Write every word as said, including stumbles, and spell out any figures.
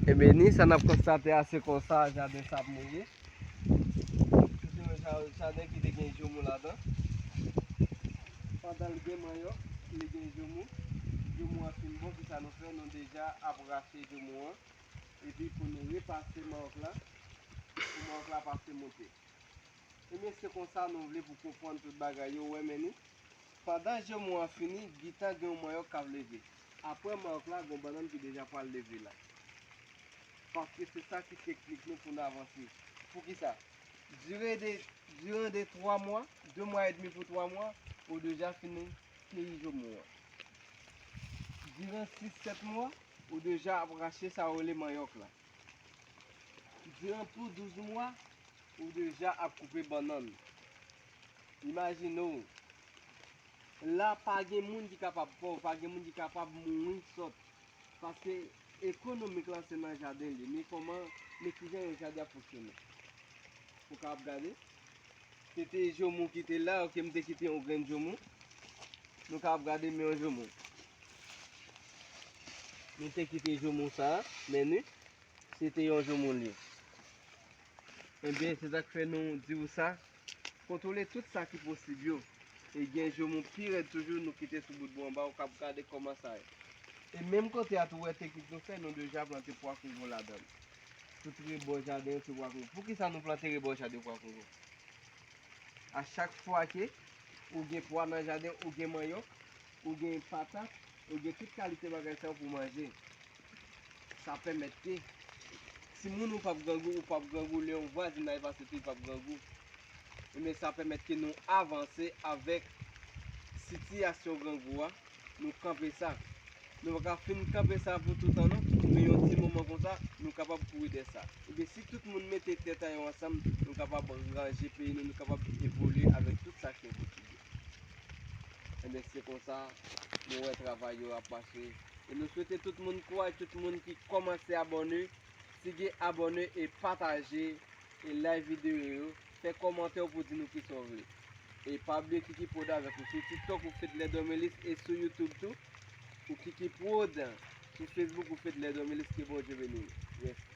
Ebyen, sa n ap konstate a, se konsa jaden sa ap mouye. Se te yon ja-, jaden ki te gen joumou ladan. Pandan l gen manyòk, li gen joumou. Joumou an fin bon, kisa nou fè? Nou deja ap rache joumou an. Epi pou nou repase manyòk la, pou manyòk la pase monte. Ebyen, se konsa nou vle pou konprann tout bagay yo, w wè, men ni. Pandan joumou an fini, gentan gen yon manyòk k ap leve. Apre manyòk la, gen yon bannann ki deja pral leve la. Paske se sa ki teknik nou pou n avanse. Poukisa? Dire de, diran de twa mwa, de mwa edmi pou twa mwa, ou deja fin keyi joumou an. Diran sis, sèt mwa, ou deja ap rache sa yo rele manyòk la. Diran pou douz mwa, ou deja ap koupe bannann. Imajine w, la pa gen moun ki kapab pòv, pa gen moun ki kapab mouri sòt. Paske ekonomik lan se nan jaden li ye. Men kòman, men kijan yon jaden ap fonksyone. Ou kapab gade. Se te joumou ki te la, ok, m te kite yon grenn joumou. Nou kapab gade, men yon joumou. Nou te kite joumou sa, men ni, se te yon joumou li. Ebyen, se sa k fè nou di w sa, kontwole tout sa ki posib yo. E gen joumou pi rèd toujou, nou kite sou bout bwa anba, ou kab gade kòman sa ye. E menm kote a tou, wè teknik nou fè, nou deja plante pwa kongo ladan l. Tout rebò jaden yo se pwa kongo. Poukisa nou plante rebò jaden pwa kongo? A chak fwa ke ou gen pwa nan jaden, ou gen manyòk, ou gen patat, ou gen tout kalite bagay sa yo pou manje. Sa pèmèt ke timoun ou p ap grangou, ou p ap grangou, lè yon vwazinay pase tou, li p ap grangou. Ebyen, sa pèmèt ke nou avanse avèk sitiyasyon grangou a, nou kanpe sa. Nou pa ka fin kanpe sa pou toutan non, men yon ti moman konsa, nou kapab kouri dèyè sa. Ebyen, si tout moun mete tèt a yo ansanm, nou kapab ranje peyi nou, nou kapab evolye avèk tout sa ki enposib yo. Ebyen, se konsa, nou wè travay yo ap mache. E nou swete tout moun kouraj, tout moun ki kòmanse abòne, sige abòne e pataje e like videyo yo, fè kòmantè w pou di nou kisa w vle. E pa bliye Kiki Prod avèk nou. Sou TikTok, ou Fedler Domelis, e sou YouTube tou, ou Kiki Prod. Sou Facebook, ou Fedler Domelis, ke Bondye beni w. Yes.